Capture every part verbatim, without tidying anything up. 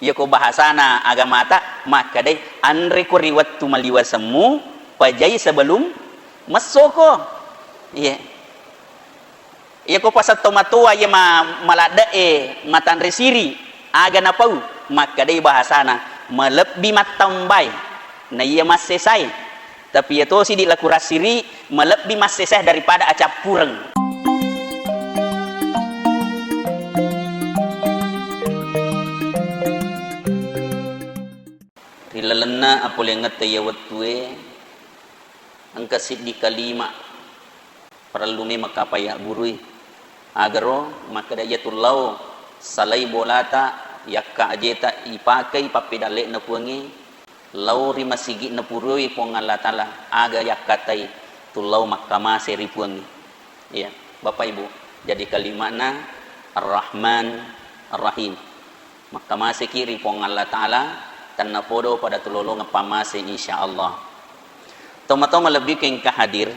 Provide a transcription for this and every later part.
Iyako bahasana agamata makkedai, anreko ri wettu maliwasemmu, pajai sebelum messoko. Iya. Iyako paseng tomatoa iya ma-, maladde'e matanre siri, aga napau? Makkedai bahasana, malebbi mattambai, na iya massesai. Tapi iya tosi di laku rassiri, malebbi massesai daripada acappureng. Ri lalenna apoliangetta iya wettue, engka siddi kalima parellu memeng kapang yagurui. Agaro makkeda, iyatu lao salai bolata, yakka ajeta ipakei pappedalle'na Puangnge, lao ri masigi'na puroi Puang Allah Ta'ala, aga yakkatai tu lao makkamase ri Puangnge. Iya, Bapak Ibu. Jadi kalimana Ar-Rahman Ar-Rahim. Makkamaseki ri Puang Allah Ta'ala, tennapodo pada tulolongeng pammase, insya Allah. Tomatoa malebbiku engka hadir,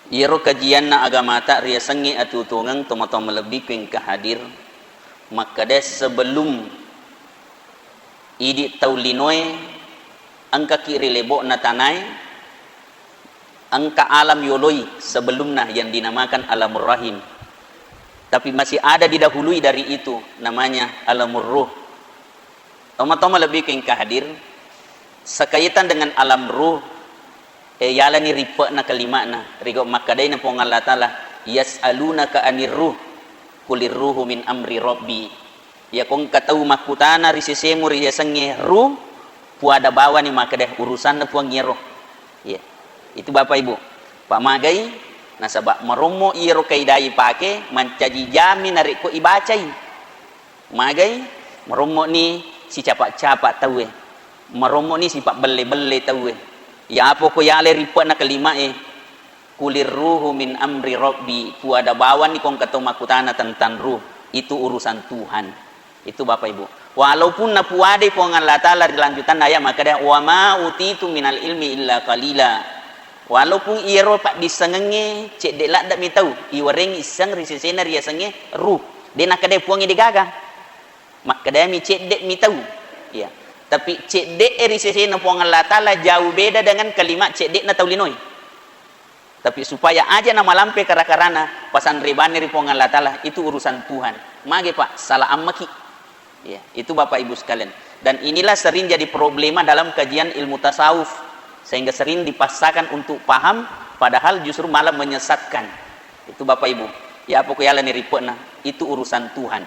iyaro kajianna agamata riasengnge atuo-tuongeng, tomatoa malebbiku engka hadir, makkeda sebelum idi tau linoe engkaki ri lebo'na tanae, engka alam yoloi sebelumna yang dinamakan alamur rahim. Tapi masih ada didahului dari itu, namanya alamur ruh. Tomatoa malebbiku engka hadir, sekaitan dengan alam ruh, eh, yalani rippe'na kalima'na, rigo makkadaina Puang Allah Ta'ala, "Yas'alunaka anir ruh, qulir ruhu min amri rabbi." Iyako engka tau makkutana ri sesemu riasengnge ruh, puada bawani makkeda urusanna Puang iyaro. Iya. Itu Bapak Ibu. Pak magai, nasaba marommo iyaro kaidah ipake mancaji jami narekko ibacai. Magai, marommo'ni sicapa-capa tauwe. Marommo'ni sipabbelle-belle tauwe. Yapo ko yale rippe'na kalima'e, "Qulir ruhu min amri rabbi," puada bawanni ko engka tau makkutana tentang ruh, itu urusan Tuhan. Itu Bapak Ibu. Walaupun napuadai Puang Allah Ta'ala ri lanjutanna ayat makkeda, "Wa ma utitu minal ilmi illa qalila." Walaupun iyaro paddissengengnge cedde ladde mi tau, iwareng isseng ri sesena riasengnge ruh. De nakkeda Puangnge degaga. Makkedami cedde mi tau. Iya. Tapi cedde e ri sesena Puang Allah Ta'ala jauh beda dengan kalimat cedde na tau linoe. Tapi supaya aja namalampe kara-karana, pasanre bane ri Puang Allah Ta'ala, itu urusan Tuhan. Mage, Pak, salah ammaki. Ya, itu Bapak Ibu sekalian. Dan inilah sering jadi problema dalam kajian ilmu tasawuf, sehingga sering dipaksakan untuk paham, padahal justru malah menyesatkan. Itu Bapak Ibu. Ya, pokoknya yalani rippe'na, itu urusan Tuhan.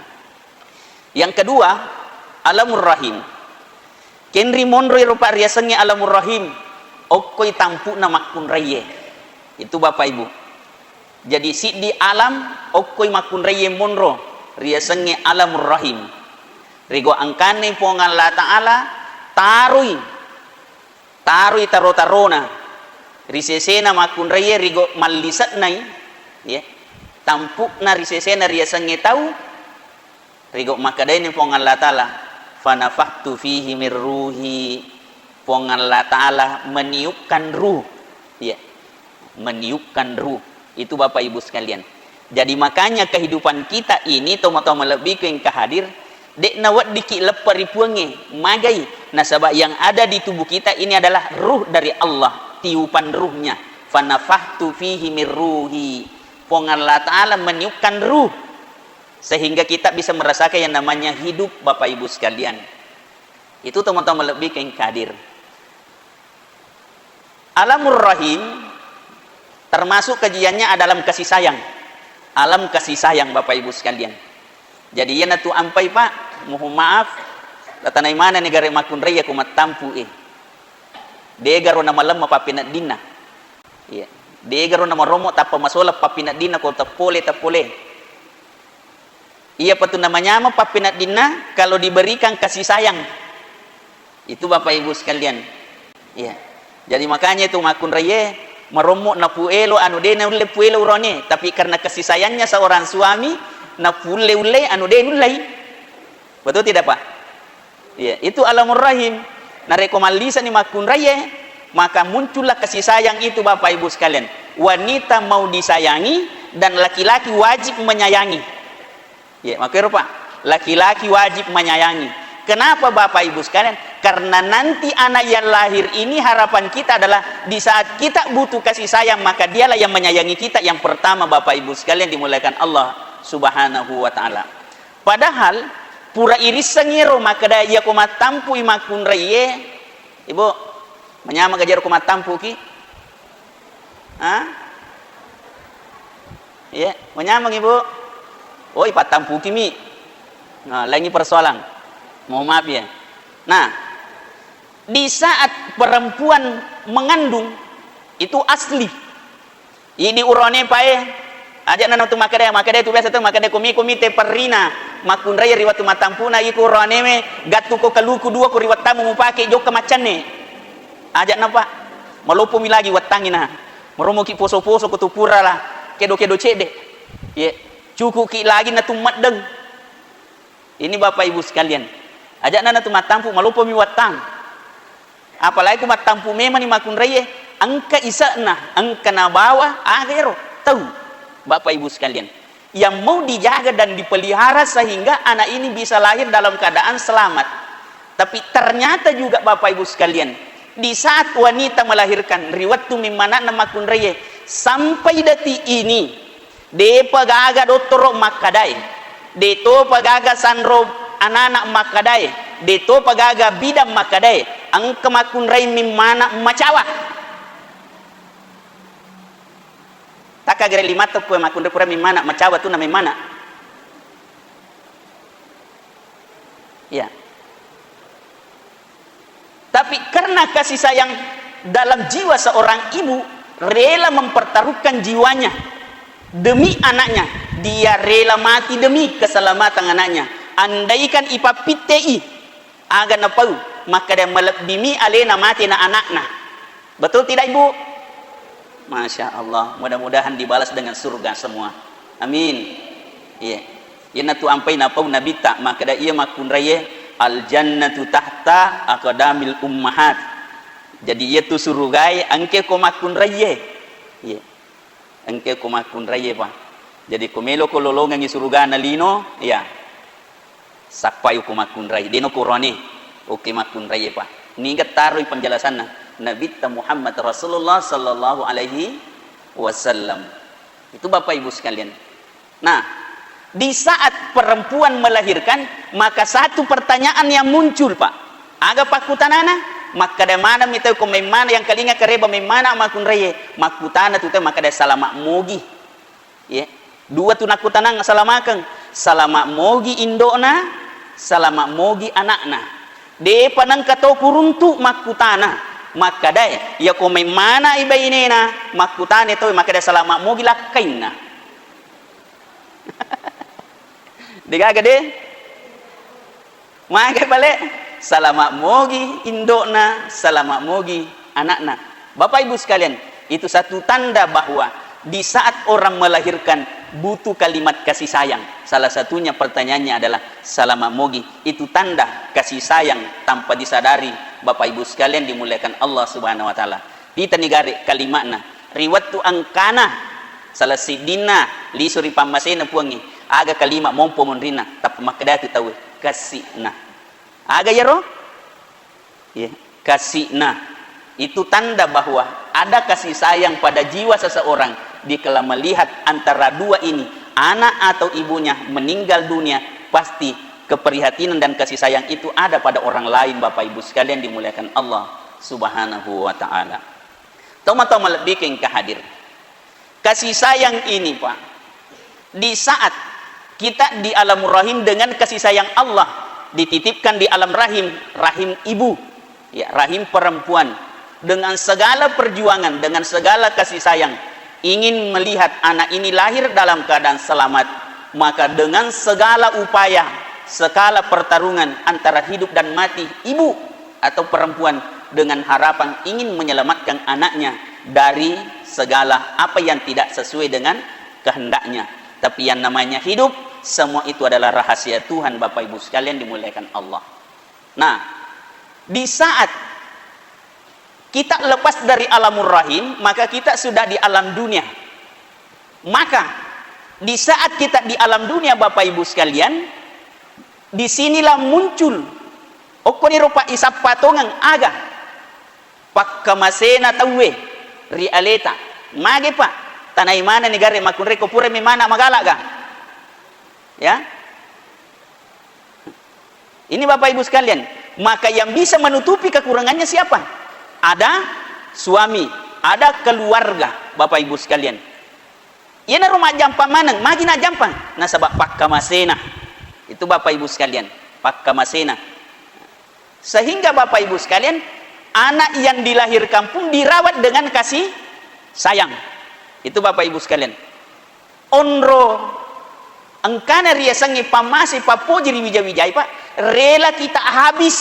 Yang kedua, alamur rahim. Kenri monro ero, Pak, riasengnge alamur rahim, okkoi tampu'na makkunraiye. Itu Bapak Ibu. Jadi siddi alam okkoi makkunraiye monro riasengnge alamur rahim. Rigo engkanai Puang Allah Ta'ala taroi, taroi taro-tarona ri sesena makkunraiye, rigo mallise'nai, ya, tampu'na ri sesena riasengnge tau, rigo makkedaini Puang Allah Ta'ala, "Fanafakhtu fihi min ruhi." Puang Allah Ta'ala meniupkan ruh. Iya. Meniupkan ruh. Itu Bapak Ibu sekalian. Jadi makanya kehidupan kita ini, tomatoa malebbiku engka hadir, de'na weddikki leppa ri Puangnge, magai. Nasaba yang ada di tubuh kita ini adalah ruh dari Allah, tiupan ruhnya. "Fanafakhtu fihi min ruhi." Puang Allah Ta'ala meniupkan ruh. Sehingga kita bisa merasakan yang namanya hidup, Bapak Ibu sekalian. Itu tomatoa malebbiku engka hadir. Alamur rahim termasuk kajiannya adalah kasih sayang. Alam kasih sayang, Bapak Ibu sekalian. Jadi, iyanatu ampai, Pak, mohon maaf, latanai manenni gare makkunrai ko mattampu e. Degaro namalemma pappeneddinna. Iya. Degaro namarommo tappa masola pappeneddinna ko tappole, tappole. Iyapatu namanyameng pappeneddinna kalau diberikan kasih sayang. Itu Bapak Ibu sekalian. Iya. Jadi makanya itu makkunraiye marommo napuelo anu de naulle puelo urane, tapi karena kasih sayangnya seorang suami napulle-ulle anu de nullei. Betul tidak, Pak? Iya, itu alamur rahim. Narekko mallisani makkunraiye, maka muncullah kasih sayang itu, Bapak Ibu sekalian. Wanita mau disayangi dan laki-laki wajib menyayangi. Iya, makero, Pak. Laki-laki wajib menyayangi. Kenapa, Bapak Ibu sekalian? Karena nanti anak yang lahir ini, harapan kita adalah di saat kita butuh kasih sayang, maka dialah yang menyayangi kita yang pertama, Bapak Ibu sekalian dimuliakan Allah Subhanahu wa Ta'ala. Padahal pura irisseng iyaro makkeda, iya ko mattampu'i makkunraiye, Ibu, manyameng gaga iyaro ko mattampuki? Ha? Iya, manyameng, Ibu? Oh, ipattampuki mi. Nah, laingi persoalan. Mohon maaf ya. Nah, di saat perempuan mengandung, itu asli. Idi urane pae, aja' nana tu makkeda, makkeda tu biasa tu makkeda, komi, komi te perrina makkunrai ri wettu mattampuna, iko urane me, gattu ko kaluku dua ko ri wettamu mupake jokka maccanne. Aja' napa, maloppo mi lagi wettangi na. Maromoki poso-poso ko tu pura la, kedo-kedo cedde. Ye, cukuki lagi na tu meddeng. Ini Bapak Ibu sekalian, aja' nana tu mattampu, maloppo mi wettang. Apalagi ku mattampu memang ni makkunraie, engka ise'na, engka nabawa, aga ero tau. Bapak Ibu sekalian, yang mau dijaga dan dipelihara sehingga anak ini bisa lahir dalam keadaan selamat. Tapi ternyata juga Bapak Ibu sekalian, di saat wanita melahirkan, ri wettu memmana'na makkunraie, sampai detik ini, de'pa gaga dottoro makkadae, de'topa gaga sanro anana makkadae, de'topa gaga bidang makkadae, engka makkunrai memmana macawa. Takka gere limatta ko makkunrai pura memmana macawa tu na memmana. Iya. Tapi karena kasih sayang dalam jiwa seorang ibu, rela mempertaruhkan jiwanya demi anaknya. Dia rela mati demi keselamatan anaknya. Andaikan ipappittei, aga napau, makkeda malebbimi alena mate na anakna. Betul tidak, Ibu? Masya Allah, mudah-mudahan dibalas dengan surga semua. Amin. Iya. Iyanatu ampai napau Nabitta, makkeda iya makkunraie, "Al jannatu tahta aqdamil ummahat." Jadi iyatu surugae engke ko makkunraie. Iya. Engke ko makkunraie, Pak. Jadi ko melo ko lolongengi surugana lino, iya. Sappai ko makkunrai, deno korone. Oke makkunraie, Pak. Niga taroi penjelasanna Nabitta Muhammad Rasulullah sallallahu alaihi wasallam. Itu Bapak Ibu sekalian. Nah, di saat perempuan melahirkan, maka satu pertanyaan yang muncul, Pak. Aga pakkutanana? Makkeda maneng mi tau ko memmana, yang kalinga kareba memmana makkunraie. Makkutana tu tau makkeda salama mogi. Ye. Dua tu nakkutanang salamakeng. Salama mogi indo'na, salama mogi anakna. De'pa nengka to kuruntu makkutana. Makkadae, iya ko memmana i bainena, makkutana to makkeda salama mogi lakkainna. Degaga de? Magai pale, salama mogi indo'na, salama mogi anakna. Bapak Ibu sekalian, itu satu tanda bahwa di saat orang melahirkan butuh kalimat kasih sayang. Salah satunya pertanyaannya adalah salama mogi. Itu tanda kasih sayang tanpa disadari, Bapak Ibu sekalian dimuliakan Allah Subhanahu wa Ta'ala. Itani gare kalima'na. Ri wettu engkana sala siddinna lisu ri pammasena Puangnge, aga kalima mompo monrinna, tappa makkedaki tauwe, "Kasi'na." Aga iyaro? Iya, kasi'na. Itu tanda bahwa ada kasih sayang pada jiwa seseorang dikala melihat antara dua ini, anak atau ibunya meninggal dunia, pasti keprihatinan dan kasih sayang itu ada pada orang lain, Bapak Ibu sekalian dimuliakan Allah Subhanahu wa Ta'ala. Tomatoa malebbikeng engka hadir. Kasih sayang ini, Pak, di saat kita di alam rahim dengan kasih sayang Allah dititipkan di alam rahim, rahim ibu, ya, rahim perempuan, dengan segala perjuangan, dengan segala kasih sayang, ingin melihat anak ini lahir dalam keadaan selamat, maka dengan segala upaya, segala pertarungan antara hidup dan mati, ibu atau perempuan dengan harapan ingin menyelamatkan anaknya dari segala apa yang tidak sesuai dengan kehendaknya. Tapi yang namanya hidup, semua itu adalah rahasia Tuhan, Bapak Ibu sekalian dimuliakan Allah. Nah, di saat kita lepas dari alamur rahim, maka kita sudah di alam dunia. Maka, di saat kita di alam dunia, Bapak Ibu sekalian, Di sinilah muncul, okkoniro, Pak, isappa tongeng aga pakkamasena tauwe ri aleta. Mage, Pak, tanai manenni gare makkunrai ko pura memana magala ga? Ya. Ini, Bapak Ibu sekalian, maka yang bisa menutupi kekurangannya siapa? Ada suami, ada keluarga, Bapak Ibu sekalian. Iyanaro majjampang maneng, magi najjampang? Nasaba pakkamasena. Itu, Bapak Ibu sekalian, pakkamasena. Sehingga, Bapak Ibu sekalian, anak yang dilahirkan pun dirawat dengan kasih sayang. Itu, Bapak Ibu sekalian. Onro engkana riasengnge pammase pappoji ri wija-wijai, Pak, rela kita habis,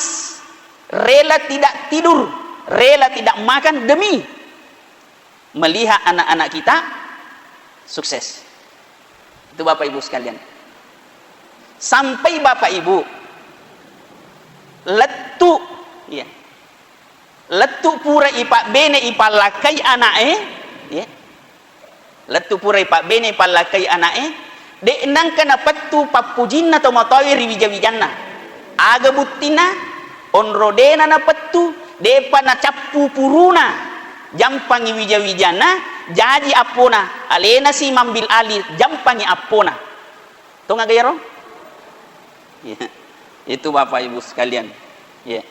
rela tidak tidur, rela tidak makan demi melihat anak-anak kita sukses. Itu, Bapak Ibu sekalian. Sampai, Bapak Ibu, lettu, iya. Lettu pura ipabbene, ipallakkai ana'e, iya. Lettu pura ipabbene, ipallakkai ana'e, de' nengka napettu pappojinna tomatoawe ri wija-wijanna. Aga buttinna? Onro de'na napettu, de'pa nacappu puruna, jampangi wija-wijanna, jaji appona, alena si mambil ali, jampangi appona. Tongeng aga iyaro? Iya. Itu, Bapak Ibu sekalian. Iya.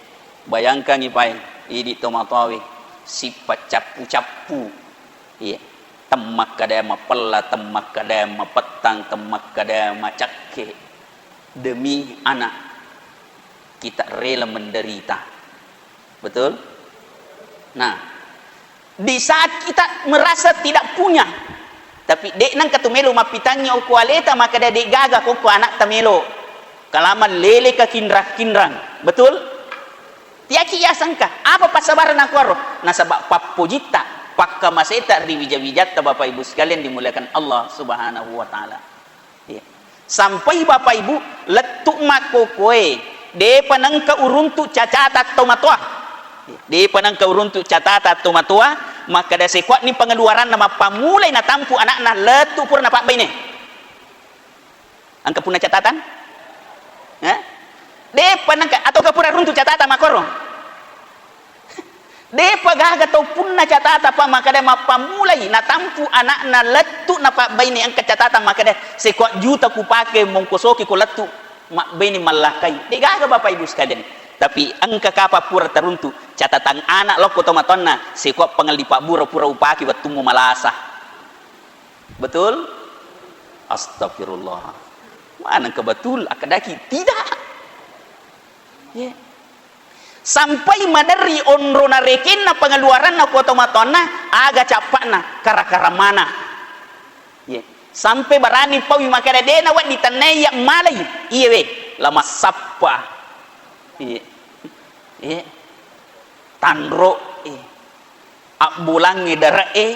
Bayangkangi pae, idi tomatoawe sipaccappu-cappu. Iya. Temmakkada mapella, temmakkada mapettang, temmakkada macakke. Demi anak, kita rela menderita. Betul? Nah, di saat kita merasa tidak punya, tapi de' nengka tu melo mappitangngi okko aleta, makkeda de' gaga kokko anakta melo. Kalamang lele ka kinrang-kinrang. Betul? Tiaki yasengka. Apa passabarenna kuaro? Nasaba pappojitta, pakkamaseta ri wija-wijatta, Bapak Ibu sekalian dimuliakan Allah Subhanahu wa Ta'ala. Iya. Sampai Bapak Ibu lettu makkokoe, de'pa nengka uruntu cacatang tomatoa. Iya. De'pa nengka uruntu cacatang tomatoa, makkeda sekuatni pengeluaranna mappammulai natampu anakna lettu pura napabbaine. Engka punna catatang? Eh? De'pa nengka, ataukah pura runtu catatang makkoro? De'pa gaga tau punna catatang, Pak, makkeda mappammulai natampu anakna lettu napabbaine, engka catatang makkeda, "Sekuat juta kupake mongkosoki ko lettu mabbaine mallakkai." De' gaga, Bapak Ibu sekalian. Tapi engka kapang pura taruntu catatang anak lokko tomatoanna, "Sekuat pangelli pabbura pura upake wettummu malasa." Betul? Astagfirullah. Manengka betul? Akkedaki, tidak. Ye. Sampai maderri onro narekenna pengeluaranna ko tomatoanna, aga cappa'na, kara-kara mana. Ye. Sampai barani paui makkeda, "De' nawedding tennai iya malai." Iye we, la massappa. Iye. Iye. Tanro, iye. Abbulangnge dare'e,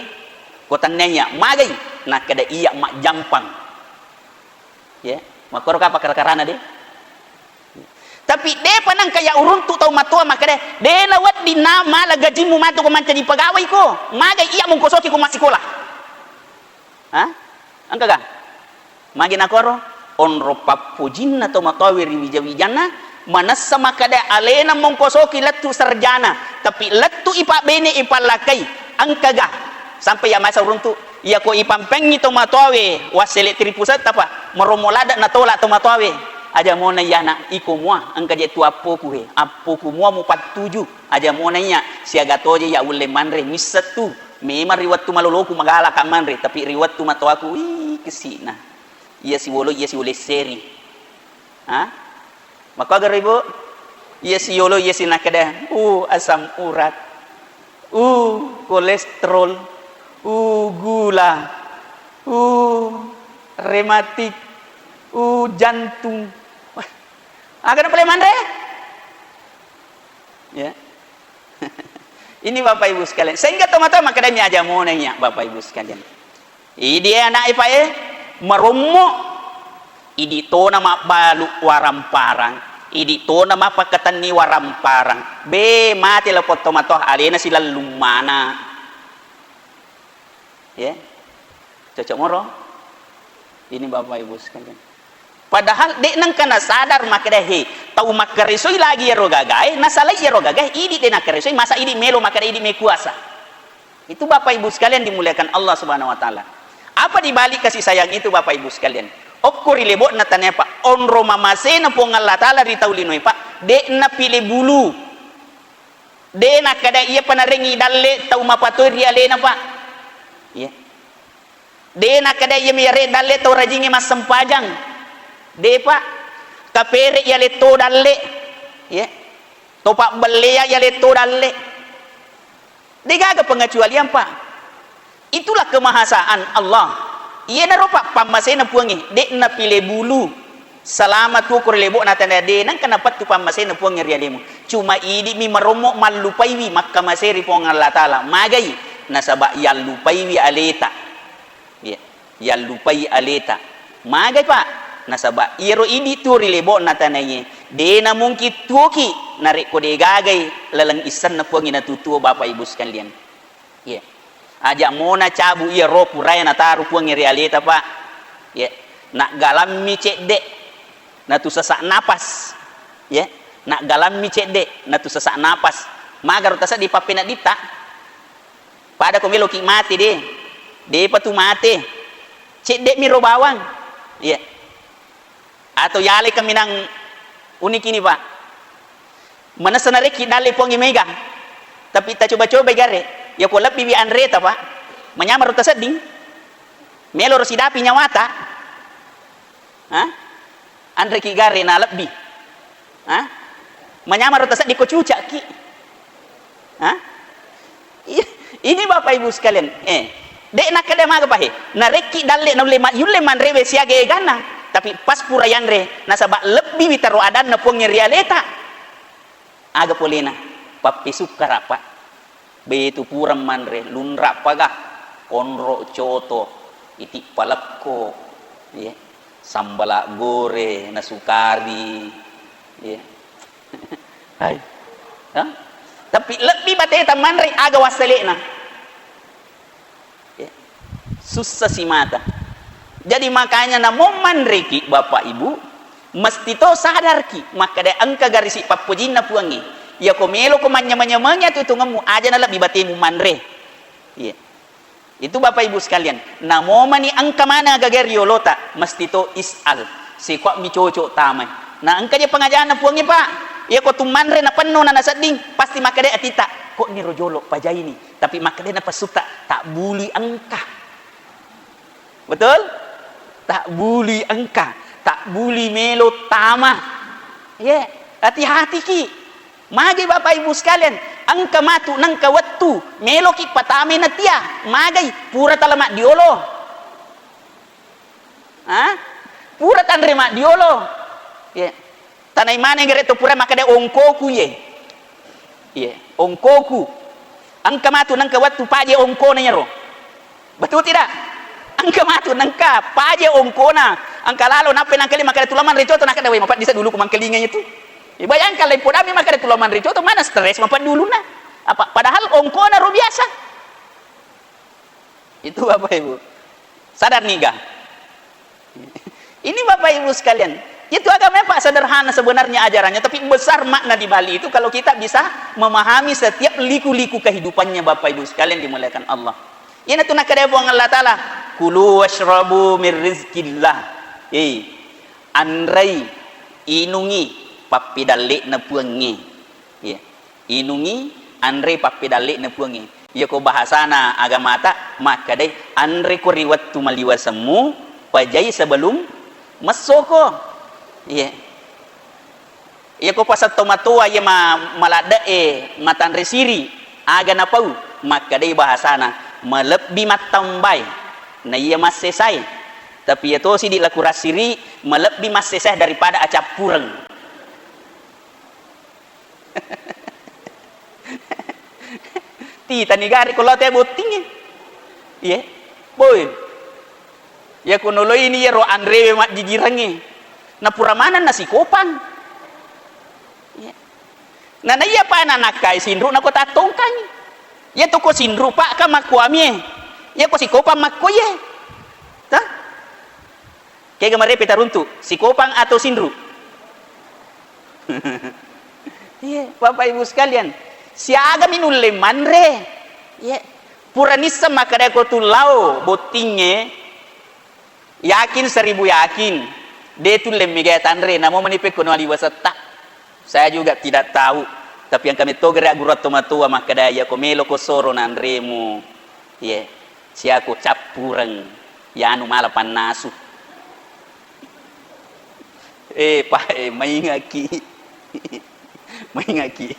ko tennaiya, magai? Nakkeda, "Iya majjampang." Ye, makkoro kapang kara-karana de. Tapi de'pa nengka iya uruntu tau matoa makkeda, "De' nawedding na mala gajimmu matu ko mancaji pegawai ko. Magai iya mongkosoki ko massikola." Ha? Engkaga? Magi nakoro? Onro pappojinna tomatoawe ri wija-wijanna, manessa makkeda alena mongkosoki lettu sarjana, tapi lettu ipabbene ipallakkai. Engkaga? Sampai iya masa uruntu, iyako ipampengngi tomatoawe, wassele tripusetta pa, marommo ladde natola tomatoawe. Aja mona iyana, iko mua, engka je tu appoku he, appoku mua mupattuju. Aja mona iya, siaga toje iya ulle manre, missettu. Memang ri wettu maloloku magalaka manre, tapi ri wettu matoaku, wih, kesi'na. Iya siwolo, iya siwolo seri. Ha? Makkuagaro, Ibu? Iya siyolo, iya sinakkeda, uh, asam urat, uh, kolesterol, uh, gula, uh, rematik, uh, jantung. Wah, aga na pole manre? Ya. Ini Bapak Ibu sekalian. Sehingga tomatoa makkedami aja mona iya, Bapak Ibu sekalian. Idi anak ipae marommo, idi tona mabbalu waramparang, idi tona mapakatenni waramparang. Be, mate lapong tomatoa alena silellung mana. Ya. Cocok moro? Ini Bapak Ibu sekalian. Padahal de' nengka nasadar makkeda, he, tau makkaresoi lagi iyaro gagae, nasalai iyaro gagae, idi' de' nakkaresoi, masa idi' melo makkeda idi' mekuasa. Itu Bapak Ibu sekalian dimuliakan Allah Subhanahu wa Ta'ala. Apa di balik kasih sayang itu, Bapak Ibu sekalian? Okko ri lebo'na tanae, Pak, onro mamasena Puang Allah Ta'ala ri tau linoe, Pak, de' napile bulu. De' nakkeda iya panarengngi dalle' tau mapatoi ri alena, Pak. Iya. De' nakkeda iya miyare dalle' tau rajingnge massempajang. De', Pak. Kapere' iya letto dalle'. Iya. To pabbellea iya letto dalle'. De'gaga pengecualian, Pak. Itulah kemahasaan Allah. Iyanaro, Pak, pammasena Puangnge, de' napile bulu. Selama tuo ko ri lebo'na tanae, de' nengka napettu pammasena Puangnge ri alemu. Cuma idi'mi marommo mallupaiwi makkamasei ri Puang Allah Ta'ala. Magai? Nasaba' yallupaiwi aleta. Iya, yallupai aleta. Magai, Pak? Nasaba' iyaro idi' tuo ri lebo'na tanae, de' namungkin tuoki narekko de'gagai laleng issenna Puangnge natutuo, Bapak Ibu sekalian. Iya. Aja' mona cabu' iya ro purae nataro Puangnge ri aleta, Pak. Iya. Naggalammi cedde', natu sesak napas. Iya. Naggalammi cedde', natu sesak napas. Magaro tasedding pappeneddinta? Pada ko meloki mate de'. De'pa tu mate. Cedde'mi ro bawang. Iya. Atau yalai kaminang unikini, Pak. Manessa narekki dalle' Puangnge maega. Tapi tacoba-cobai gare. Yako lebbiwi anreta, Pak. Manyamaro tasedding. Meloro sidapi nyawata. Ha? Anreki gare na lebbi. Ha? Manyamaro tasedding ko cuca'ki. Ha? Iya, ini Bapak Ibu sekalian, eh, de' nakkeda maga pahe. Narekki dalle' naulle ma-, yulle manrewe siaga eganna. Tapi pas pura yanre, nasaba' lebbiwi taro adanna Puangnge ri aleta. Aga polena? Pappisukkara', Pak. Betu pura manre, lunra' paga, onro' coto, iti' palekko, iya. Sambala' gore, nasukari, iya. Hai. Hah? Tapi lebbi bateta manre aga wassele'na. Ya. Sussa simata. Jadi makanya namo manreki Bapak Ibu, mesti to sadarki makkeda engka garisi pappojinna Puangnge. Yako meloko manyama-nyamanya tutungemmu, aja na lebbi batemu manre. Iya. Itu Bapak Ibu sekalian, namo mani engka maneng agaga riolota, mesti to is'al. Sikua'mi cocok tamai. Na engka je pengajaranna Puangnge, Pak. Iya ko tu manre na penno na nasedding, pasti makkeda atitta, "Kok niro jolo pajaini?" Tapi makkeda na passutta, "Tak buli engka." Betul? Tak buli engka, tak buli melo tama. Ye, hati-hatiki. Magai Bapak Ibu sekalian, engka matu nengka wettu, meloki patamai natia, magai, pura tala maddiolo. Ha? Pura tanre maddiolo. Ye. Tanai maneng gare to pura makkeda ongkoku ye. Ye, ongkoku. Engka matu nengka wettu paje ongkona yero. Betul tidak? Engka matu nengka paje ongkona. Engka lalo nappa nangkali makkeda tula manre coto, nakkeda, "Weh, mapeddisa dulu ku mangkalinga itu." Ibayangkan lai podami makkeda tula manre coto, mana stres mapedduluna. Apa padahal ongkona ro biasa. Itu Bapak Ibu. Sadar niga? Ini Bapak Ibu sekalian, itu agama yang, Pak, sederhana sebenarnya ajarannya, tapi besar makna di balik itu kalau kita bisa memahami setiap liku-liku kehidupannya, Bapak Ibu sekalian dimuliakan Allah. Iyanatu nakkeda Puang Allah Ta'ala, "Kulu washrabu min rizqillah." Eh, anrei, inungi pappedalle'na Puangnge. Iya. Inungi, anre pappedalle'na Puangnge. Iyako bahasana agamata makkedai, anreko ri wettu maliwasemmu, pajai sebelum messoko. Iya. Iyako paseng tomatoa iya ma-, maladde'e matanre siri, aga napau, makkedai bahasana, malebbi mattambai, na iya massesae. Tapi iya tosi di laku rassiri, malebbi massesae daripada acappureng. Titani gare ko lao te bottingnge. Iye. Boy. Iya ko noloini iyaro anrewe majjijirangnge. Napura maneng nasikopang. Iye. Na, na iya pa nanakkai sinru nako tattongkangngi. Iya to ko sinru pa ka makkuamie. Iya ko sikopang makko iye. Tah? Kega marepe taruntu, sikopang atau sinru? Iya, Bapak Ibu sekalian, siagami nulle manre. Iya, pura nisseng makkeda ko tu lao bottingnge, yakin seribu yakin, de tulle mega tanre, namo mani pekko no ali wasetta. Saya juga tidak tahu, tapi engka metto gere guru tomatoa makkeda, iya ko melo ko soro nanremu, iya, siako cappureng, yanu mala pannasu. Eh, Pak, eh, maingaki. Maingaki.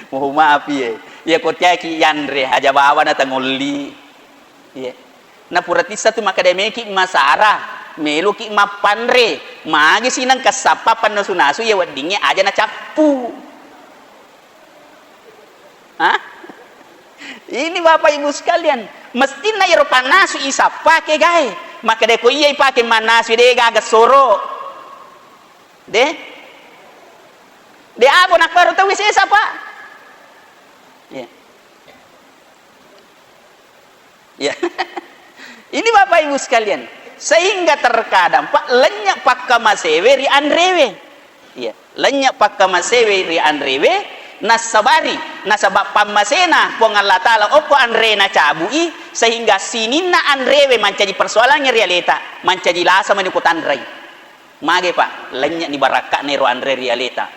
Mohon maaf, ye. Iya ko tiaki yanre, aja bawana tangolli. Iya. Na pura tissa tu makkeda meki masara, meloki mappanre. Magi sinang kassappa pannasu-nasu iya weddingnge aja nacappu. Hah? Ini Bapak Ibu sekalian, mestinna iyaro pannasu isappa ke gae. Makkeda ko iya ipake mannasu de gaga soro. De? De abo nakkaro tau sesa, Pak. Iya. Ya. Ini Bapak Ibu sekalian, sehingga terkadang, Pak, lennye pakkamasewe ri anrewe. Iya, lennye pakkamasewe ri anrewe, nassabari, nasaba pammasena Puang Allah Taala okko anrena cabui, sehingga sininna anrewe mancaji persoalangnge ri aleta, mancaji lasa mani ko tanrai. Mage, Pak, lennye ni barakka'na ero anre ri aleta.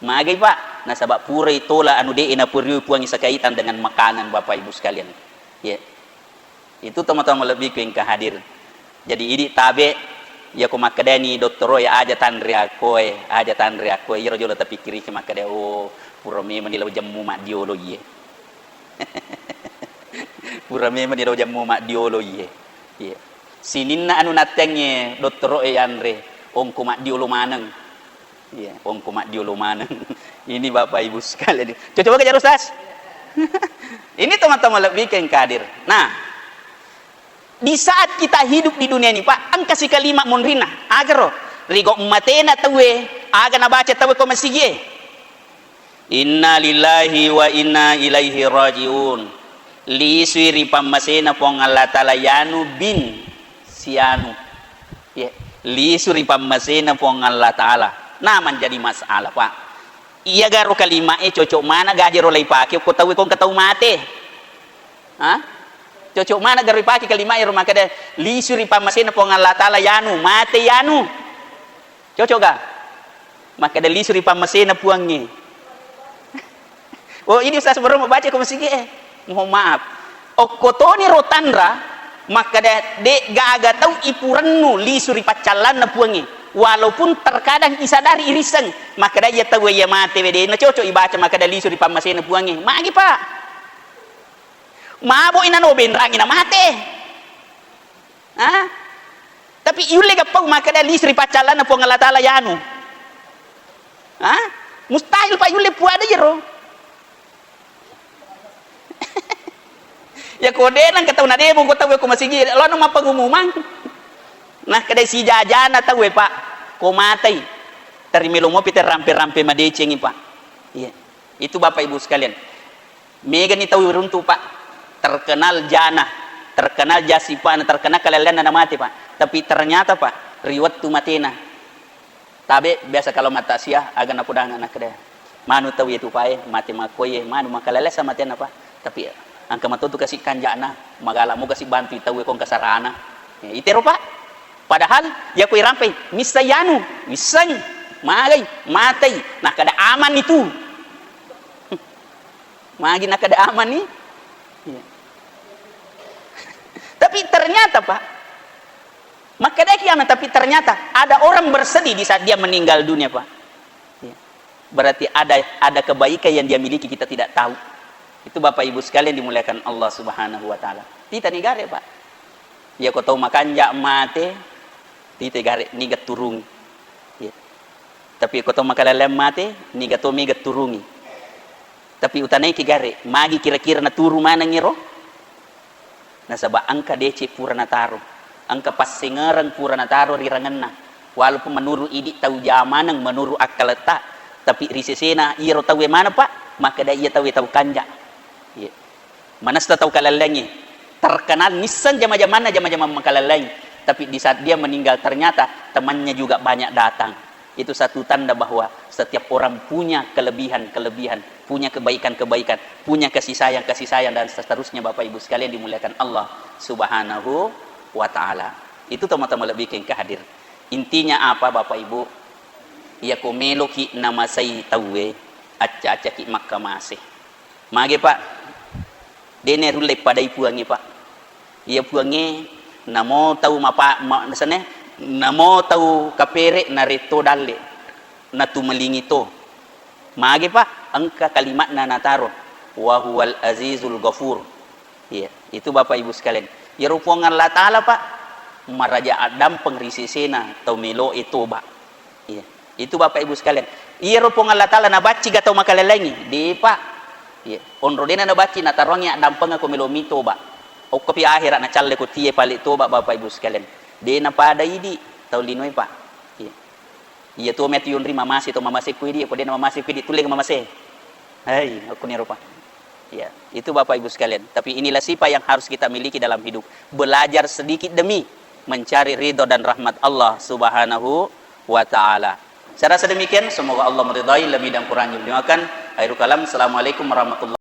Magai, Pak? Nasaba purai tola anu de'e napurioi Puang sekaitan dengan makanan, Bapak Ibu sekalian. Ya. Itu teman-teman lebih ku engka hadir. Jadi, idi tabe, ya, ko makkedani dottoroe, aja tanre akkoe, aja tanre akkoe, iyaro jolo tapikkiriki makkeda, oh, pura memang ni lao jammu maddiolo iye. Pura memang ni lao jammu maddiolo iye. Iya. Sininna anu nattengnge dottoroe yanre, ongko maddiolo maneng. Iya, ongko maddiolo maneng. Ini Bapak Ibu sekalian. Cocok banget ya, Ustaz? Ini teman-teman lebih ke yang hadir. Nah, di saat kita hidup di dunia ini, Pak, engka sikalima monrinna. Agaro, rigo matena tauwe, aga nabaca tauwe ko masigie. Inna lillahi wa inna ilaihi rajiun. Lisui ri pammasena Puang Allah Taala yanu bin sianu. Ye, lisu ri pammasena Puang Allah Taala. Nah, menjadi masalah, Pak. Iya garo kalimae cocok mana gajero lai pake ko tau ko engka tau mate. Ha? Cocok mana garo ipake kalimae ro makkeda lisu ri pammasena Puang Allah Taala yanu, mate yanu. Cocok ga? Makkeda lisu ri pammasena Puangnge. Oh, ini Ustaz baru membaca ko masigi, eh. Mohon maaf. Okko toni ro tanra, makkeda de gaga tau ipurennu lisu ri paccallanna Puangnge. Walaupun terkadang isadari irisseng, makkeda iya tau iya mate wede na cocok ibaca makkeda lisu ri pammasena Puangnge. Magi, Pak? Mabo inano benrangi na mate. Ah? Tapi yulle gappau makkeda lisu ri paccallanna Puang Allah Taala yanu. Ah? Mustahil, Pak, yulle puada jero. Ya ko de nang ketau na demo ko tau ko masigi, lo nang mappengumumang. Nah, kedai sijajana tau, Pak, ko matai. Teri melo mopi te rampe-rampe madecengi, Pak. Iya. Itu Bapak Ibu sekalian. Megani tau runtu, Pak. Terkenal jana, terkenal jasipana, terkenal kalellenna na mate, Pak. Tapi ternyata, Pak, ri wettu matena. Tabe biasa kalau mata sia aga napodanga nakkeda. Manu tau itu, Pak, eh, mate makkoye, manu makalelessa matena, Pak. Tapi angka matotu kasi kanjana, magala mo kasi bantu tau ko engka sarana. Ya, itero, Pak. Padahal ya ko irampai, missai anu, missai, magai, matai. Nakkeda aman itu. Magi nakkeda aman ni? Iya. Tapi ternyata, Pak, makkedaki aman, tapi ternyata ada orang bersedih di saat dia meninggal dunia, Pak. Iya. Berarti ada, ada kebaikan yang dia miliki kita tidak tahu. Itu Bapak Ibu sekalian dimuliakan Allah Subhanahu wa Ta'ala. Tita ni gare, Pak. Ya ko tau makanja mate, tita gare niga turungi. Iya. Tapi ko tau makaleleng mate, niga to mega turungi. Tapi utanaiki gare, magi kira-kira naturu maneng ero? Nasaba engka deceng pura nataro, engka passengereng pura nataro ri rangenna. Walaupun menurut idi tau jamaneng, menurut akkaletta, tapi ri sesena iyaro tauwe maneng, Pak, makkeda iya tauwe tau kanja. Iya. Manessa tau kalellengnge, terkenal nisseng jama-jamanna jama-jamang makalellengnge. Tapi di saat dia meninggal, ternyata temannya juga banyak datang. Itu satu tanda bahwa setiap orang punya kelebihan-kelebihan, punya kebaikan-kebaikan, punya kasih sayang-kasih sayang, dan seterusnya, Bapak Ibu sekalian dimuliakan Allah Subhanahu wa Ta'ala. Itu teman-teman lebih ke hadir. Intinya apa, Bapak Ibu? Iya, ko meloki namasei tauwe, acca-accaki makkamase. Mage, Pak? Dene rulle padai Puangnge, Pak. Iya, Puangnge, namo tau mapa-, ma-, nasane, namo tau kapere naretto dalle, natumelingi to. Mage, Pak? Engka kalimatna nataro, "Wa huwal azizul ghafur." Iya, itu Bapak Ibu sekalian. Iyaro Puang Allah Ta'ala, Pak, maraja addampeng ri sesena tau meloe toba. Iya. Itu Bapak Ibu sekalian. Iyaro Puang Allah Ta'ala nabacci ga tau makalellaingi? De, Pak. Iya. Onro dena nabacci, nataroangngi addampengeng ko melomi toba. Okkopi akhera nacalle ko tie pale toba, Bapak Ibu sekalian. De napada idi tau linoe, Pak. Iya. Iya to metu yonri mamase to mamase ko idi, ko dena mamase ko idi tulle mamase. Hai, okkoniro, Pak. Ya, itu Bapak Ibu sekalian. Tapi inilah sifat yang harus kita miliki dalam hidup. Belajar sedikit demi mencari ridho dan rahmat Allah Subhanahu wa Ta'ala. Saya rasa demikian. Semoga Allah meridai. Lebih dan kurang dimaafkan. Akhirul kalam. Assalamualaikum warahmatullahi